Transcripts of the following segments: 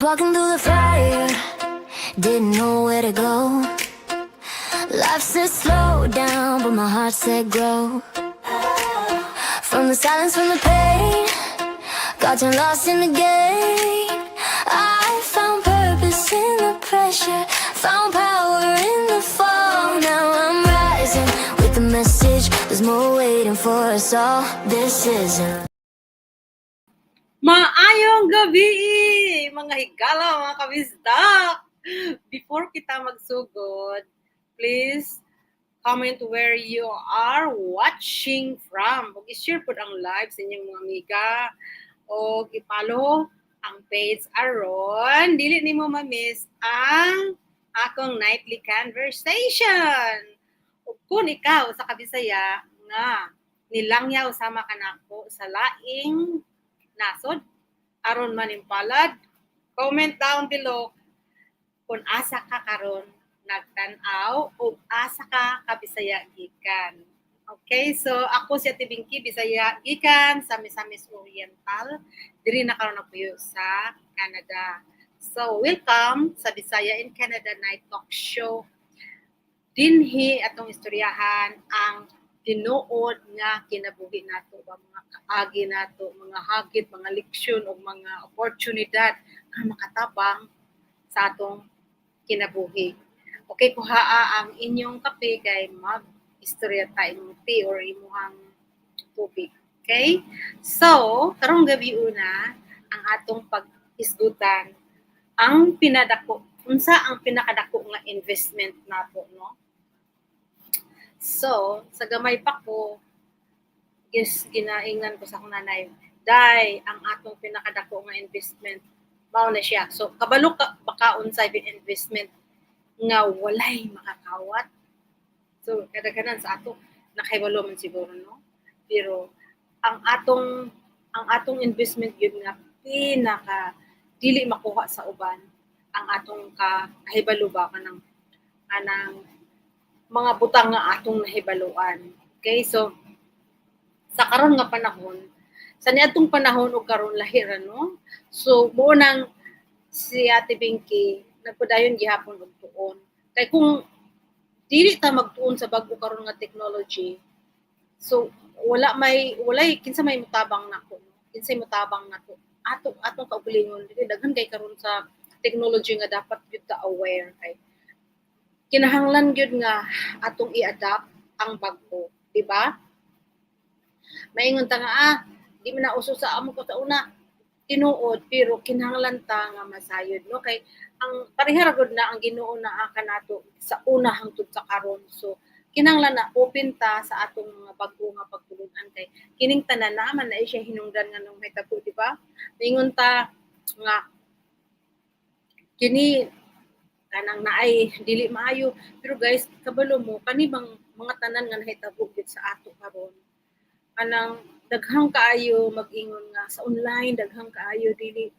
Walking through the fire, didn't know where to go. Life said slow down, but my heart said grow. From the silence, from the pain, got turned lost in the game. I found purpose in the pressure, found power in the fall. Now I'm rising with the message. There's more waiting for us all. This isn't. Maayong gabi, mga higala, mga kabisdak! Before kita magsugod, please comment where you are watching from. Ug i-share pod ang live sa inyong mga amiga o i-follow ang page aron dili nimo ma-miss ang akong nightly conversation. Ug kung ikaw usa ka Bisaya nga nilangyaw sama kanako sa laing nasod aron manimpalad, comment down below kung asa ka karon nagtan-aw o asa ka ka Bisaya gikan. Okay, so ako si Ate Binky, Bisaya gikan sa Misamis Oriental. Diri na karon nagpuyo sa Canada. So, welcome sa Bisaya in Canada Night Talk Show. Dinhi atong istoryahan ang tinuod nga kinabuhi nato ba, mga kaagi nato, mga hagit, mga leksyon o mga oportunidad nga makatabang sa atong kinabuhi. Okay, kuhaa ang inyong kape kay mag istorya ta, imong tea or imuhang tubig. Okay? So, karong gabi una ang atong pag-isgutan ang pinadako, unsa ang pinakadako nga investment nato, no? So, sa gamay pa ko, is ginaingan ko sa akong nanay, "Day, ang atong pinakadako nga investment mao na siya." So, kabalo ka baka unsay investment nga walay makakawat? So, kadaghanan sa ato nakahibalo man siguro, no? Pero ang atong investment yun nga pinaka dili makuha sa uban, ang atong kahibalo ba, kanang mga butang nga atong nahibaluan. Okay, so sa karon nga panahon, sa niadtong panahon ug karon, lahi ra, no? So mao nang si Ate Binky nagpadayon gihapon og tuon. Kay kung dili ta magtuon sa bag-o karon nga technology, so wala may walay kinsa may mutabang nako, no? Kinsay mutabang nako? Ato atong kaugalingon. Dili daghan kay karon sa technology nga dapat gyud ta aware kay kinahanglan gyud nga atong i-adapt ang bag-o, di ba? Maingon ta nga, "Ah, di man na uso sa amo ko sa una." Tinuod, pero kinahanglan ta nga masayod, no? Kay ang pareha ra gud na ang Ginoo naa kanato sa una hangtod sa karon. So kinahanglan na open ta sa atong mga bag-o nga pagtulunan kay kining tanan naa man na siya hinungdan nga nung mahitabo, di ba? Maingon ta nga kini kanang naay dili maayo, pero guys, kabalo mo kani bang mga tanan nga nahitabo gyud sa ato karon, kanang daghang kaayo mag-ingon nga sa online daghang kaayo dili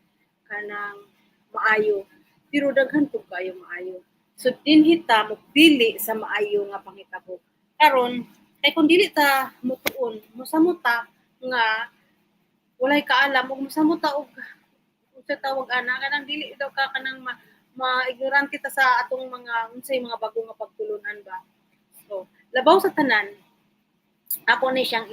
kanang maayo, pero daghan pud kaayo maayo. So dinhi ta mopili sa maayo nga panghitabo karon kay kung dili ta mutuon, mosamo ta nga walay kaalam ug mosamo ta og unsa tawag ana, kanang dili daw ka kanang ma-ignorante ta sa atong mga unsay mga bago nga pagtulunan ba. So labaw sa tanan, ako ni siyang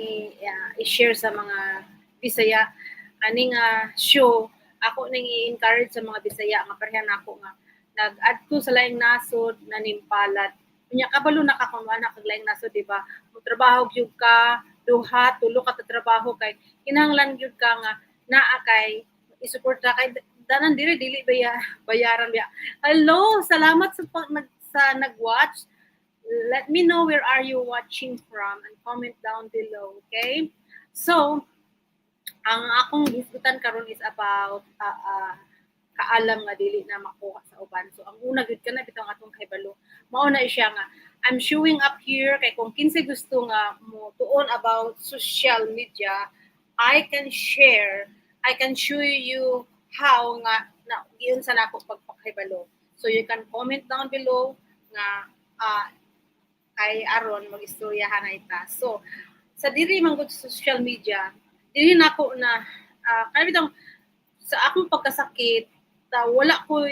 i-share sa mga Bisaya ani nga show. Ako ning i-encourage sa mga Bisaya nga pareha nako nga nag-adto sa laing nasod nanimpalad. Unya kabalo na ka kung wala kag laing nasod, di ba? Motrabaho gyud ka, duha, tulo ka trabaho kay kinahanglan gyud ka nga naa kay isuporta kay danan diri dili baya bayaran biya. Hello, salamat sa pag nag sa nag-watch. Let me know where are you watching from and comment down below, okay? So, ang akong hisgutan karon is about kaalam nga dili na makuha sa uban. So ang una gyud kana bitong atong kahibalo. Mao na siya nga I'm showing up here kay kung kinsay gusto nga mo tuon about social media, I can share, I can show you how nga na giunsa nako pagpakahibalo. So you can comment down below nga kay aron mag-istoryahan na ita. So sa diri man gud sa social media, diri nako na kaya bitong sa akong pagkasakit Ta wala ko,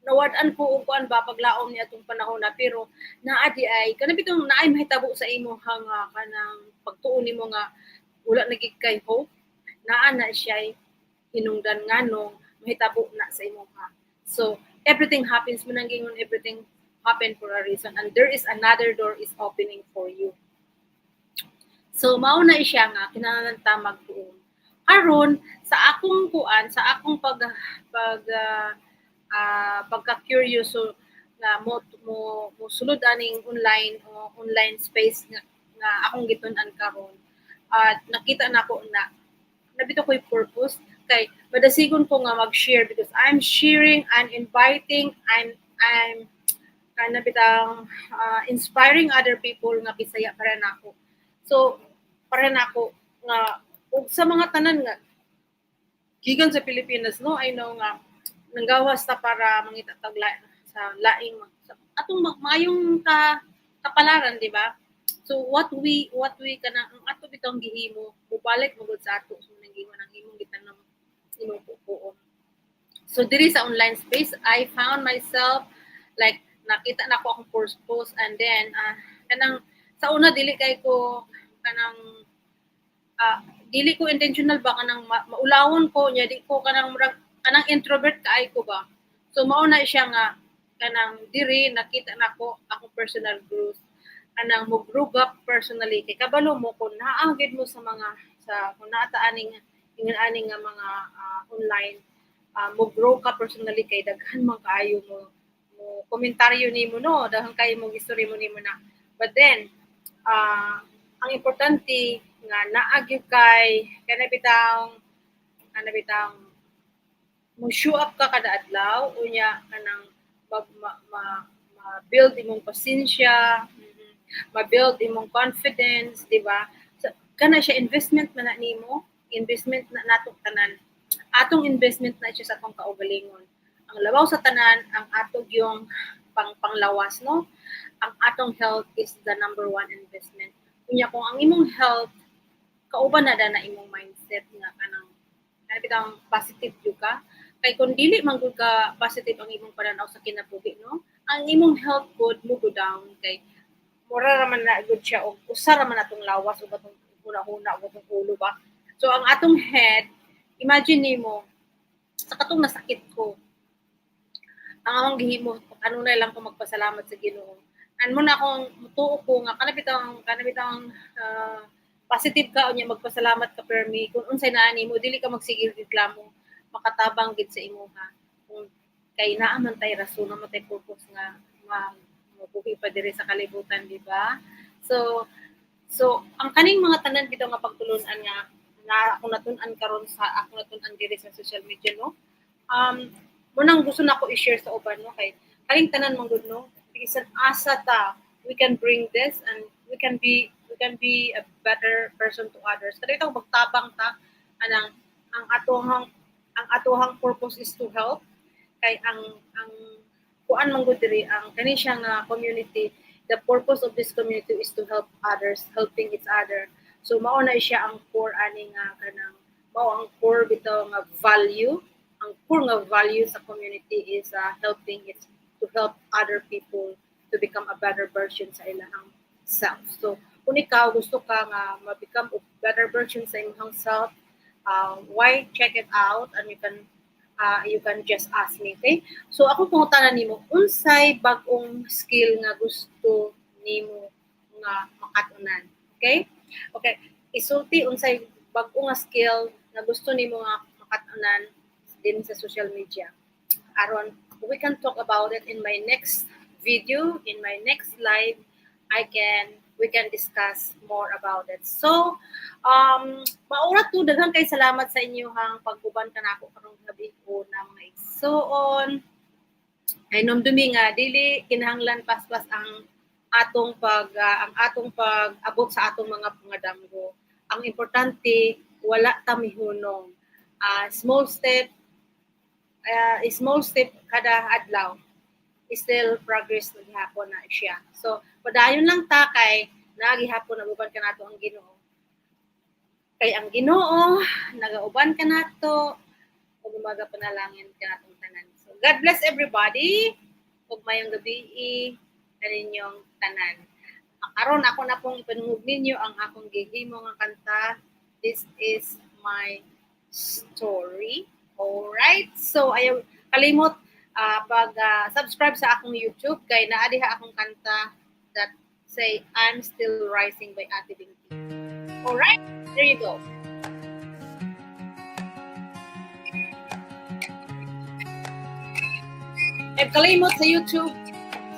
nawad-an ko og kuan ba, paglaom ni atong panahon na, pero naa di ay kanang bitong naay mahitabo sa imo nga kanang pagtuon nimo nga wala na gid kay hope, naa na siya hinungdan nganong mahitabo na sa imo ha. So everything happens mo nang gingon, everything happen for a reason and there is another door is opening for you. So mao na siya nga kinahanglan ta magtuon. Karon sa akong kuan, sa akong pag pag pagka-curious, so nga mo sulod aning online o online space nga akong gitun-an karon at nakita nako na nabito ko'y purpose kay madasigon ko nga mag-share because I'm sharing and inviting, I'm kana bitang inspiring other people nga Bisaya para nako. So para nako nga ug sa mga tanan nga gikan sa Pilipinas, no, I know nga nanggawas ta para mangita tag sa laing sa atong maayong ka kapalaran, di ba? So what we kana ang ato bitong gihimo, mubalik mo gud sa ato. So nang gingon, ang imong gitanom, imong pupuon. So diri sa online space, I found myself, like nakita na ko akong purpose and then kanang sa una dili kay ko kanang dili ko intentional ba, kanang maulawon ko nya, di ko kanang murag kanang introvert kaay ko ba. So mao na siya nga kanang diri nakita nako akong personal growth, kanang mo grow up personally kay kabalo mo kung naa gid mo sa mga sa kung naa ta aning ingon ani nga mga online, mo grow ka personally kay daghan man kaayo mo komentaryo nimo, no, daghan kayo mo istorya mo nimo na. But then ang importante nga naa gyud kay kana bitang mo show up ka kada adlaw, unya kanang ma-build imong pasensya, ma-build imong confidence, di ba? So, kana siya, investment man na nimo, investment na nato tanan. Atong investment na siya sa atong kaugalingon. Ang labaw sa tanan, ang atong yung panglawas, no? Ang atong health is the number one investment. Unya kung ang imong health, kauban na na imong mindset nga kanang kana bitang positive jud ka, kay kung dili man gud ka positive ang imong pananaw sa kinabuhi, no, ang imong health good mo go down kay mura ra man na gud siya og usa ra man atong lawas ug atong huna-huna ug atong ulo ba. So ang atong head, imagine nimo sa katong nasakit ko, ang akong gihimo kanunay lang ko magpasalamat sa Ginoo. An mo na akong mutuo ko nga kana bitang positive ka, unya magpasalamat ka permi kung unsay naa nimo, dili ka magsigig reklamo, makatabang gid sa imuha kung kay naa man tay rason, naa man tay purpose nga mabuhi pa diri sa kalibutan, di ba? So ang kaning mga tanan bitaw nga pagtulunan nga na akong natun-an karon sa akong natun-an diri sa social media, no, munang gusto nako i-share sa uban, no, kay kaning tanan man gud, no, bisan asa ta, we can bring this and we can be a better person to others. Kada ito magtabang ta, anang ang atohang purpose is to help kay ang kuan man gud diri, ang kani siya nga community, the purpose of this community is to help others, helping each other. So mao na siya ang core ani nga kanang mao ang core bitaw nga value, ang core nga value sa community is helping it to help other people to become a better version sa ilang self. So kung ikaw gusto ka nga ma-become a better version sa imong self, why check it out and you can just ask me, okay? So ako pangutana nimo, unsay bag-ong skill nga gusto nimo nga makatunan? Okay? Okay, isulti unsay bag-o nga skill nga gusto nimo nga makatunan din sa social media. Aron we can talk about it in my next video, in my next live, I can we can discuss more about it. So, maura to, daghan kay salamat sa inyong pag-uban kanako karong gabi ko na mga igsoon. Ay numdumi nga dili kinahanglan paspas ang atong pag-abot sa atong mga pangadamgo. Ang importante, wala ta mihunong. Small step kada adlaw is still progress na gihapon na siya. So, padayon lang ta kay naa gihapon na uban kanato ang Ginoo. Kay ang Ginoo nagauban kanato ug umaga panalangin kanatong tanan. God bless everybody. Ug maayong gabii kaninyong tanan. Karon ako na pong ipanungog ninyo ang akong gihimo nga kanta. This is my story. Alright? So ayaw kalimot pag subscribe sa akong YouTube kay naa diha akong kanta that say "I'm Still Rising" by Ate Binky. Alright? There you go. And kalimot sa YouTube,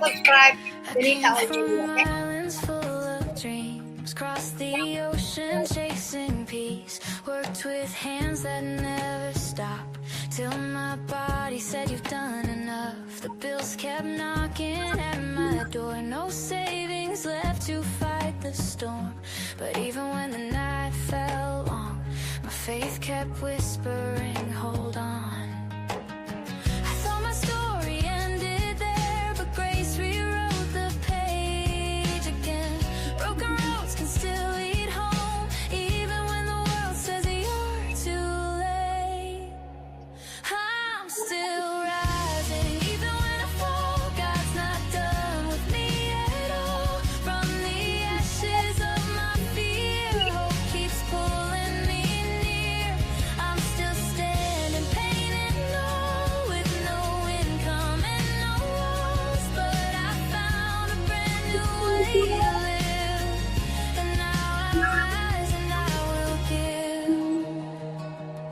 subscribe, I Benita came from Olvia, okay? islands full of dreams, crossed the ocean chasing peace, worked with hands that never stop, till my body said, "You've done enough." The bills kept knocking at my door, no savings left to fight the storm. But even when the night felt long, my faith kept whispering, "Hold on." I thought my story ended there, but grace rewrote the page again. Broken roads can still lead home, even when the world says you're too late. I'm still rising, even when I fall. God's not done with me at all. From the ashes of my fear, hope keeps pulling me near. I'm still standing, pain and all, with no income and no walls. But I found a brand new way to live, and now I rise and I will give.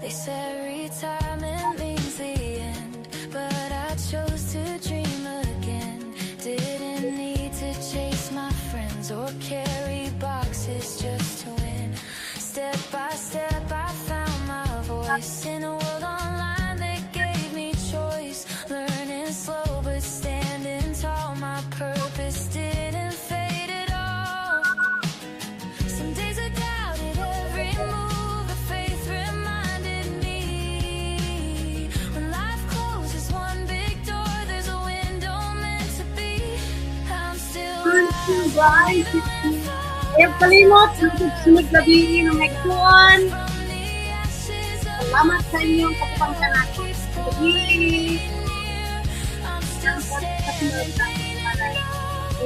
They said retirement means the end, but I chose to dream again. Didn't need to chase my friends or carry boxes just to win. Step by step, I found my voice in a world online that gave me choice. Learning slow but standing tall, my purpose didn't fade at all. Some days I doubted every move, but faith reminded me. When life closes one big door, there's a window meant to be. I'm still Thank you, rising, guys. even when I fall. Ayaw kalimot, sunod gabii mga igsuon. From the ashes of Salamat sa inyong pagpapang keeps Gabi. Pulling me near. I'm still standing, pain and all.